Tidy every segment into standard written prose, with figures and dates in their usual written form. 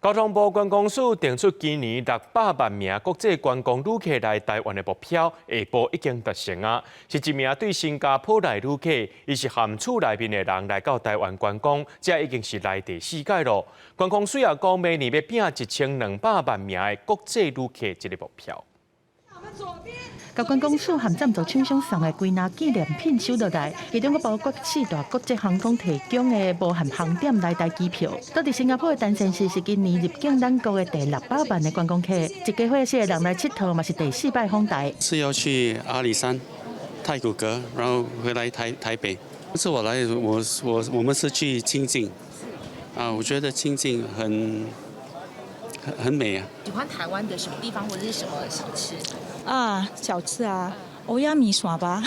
交通部觀光署定出今年六百萬名國際觀光旅客來台灣的目標，下晡已經達成啊！是一名對新加坡來旅客，伊是含厝內面的人來到台灣觀光，這已經是來第四擺囉。觀光署也講，明年欲拚1200萬名的國際旅客這个目標。共觀光署和贊助廠商送的幾若紀念品收落來，其中閣包括四大國際航空提供的無限航點來台機票。佇新加坡的陳先生是今年入境咱國的第六百萬的觀光客，一家伙四个人來𨑨迌嘛是第四擺訪台。是要去阿里山、太魯閣，然後回來台北。這次我來，我們是去清境，啊，我覺得清境很美啊。喜歡台灣的什麼地方或者是什麼小吃？啊，小吃啊，蚵仔麵線吧，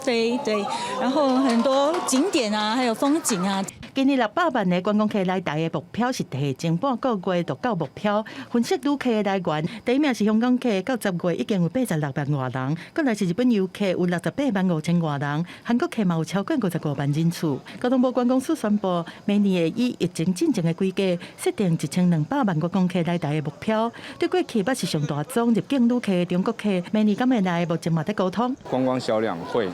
對對，然後很多景點啊，還有風景啊。今年六百萬个觀光客來台的目標是提前半個月就到目標。分析旅客的來源，第一名是香港客，到10月已經有86萬外人；閣來是日本遊客有68萬5千外人，韓國客嘛有超過55萬人次。交通部觀光署宣布，明年會以疫情進前的規格，設定1200萬觀光客來台的目標。對過去捌是上大宗入境旅客的中國客，明年敢會來？目前嘛佇溝通。觀光小兩會，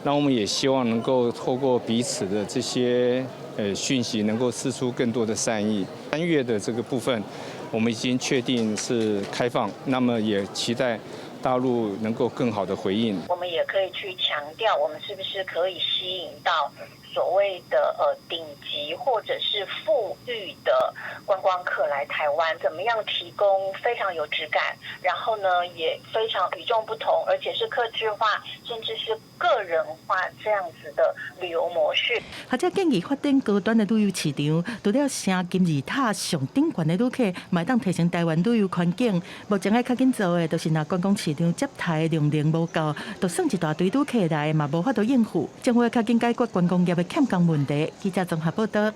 那我們也希望能夠透過彼此的這些訊息，能夠釋出更多的善意。3月的這個部分，我們已經確定是開放，那麼也期待大陸能夠更好的回應。我們也可以去強調，我們是不是可以吸引到所謂的頂級或者是富裕的觀光客來台灣？怎麼樣提供非常有質感，然後呢也非常與眾不同，而且是客製化，甚至是個人化這樣子的旅遊模式。學者建議發展高端的旅遊市場，除了升金字塔上頂懸的旅客，嘛會當提升台灣旅遊環境。目前愛較緊做的，就是若觀光市場接待量能無夠，就算一大堆旅客來，嘛無法度應付。政府會較緊解決觀光業的欠工問題。記者綜合報道。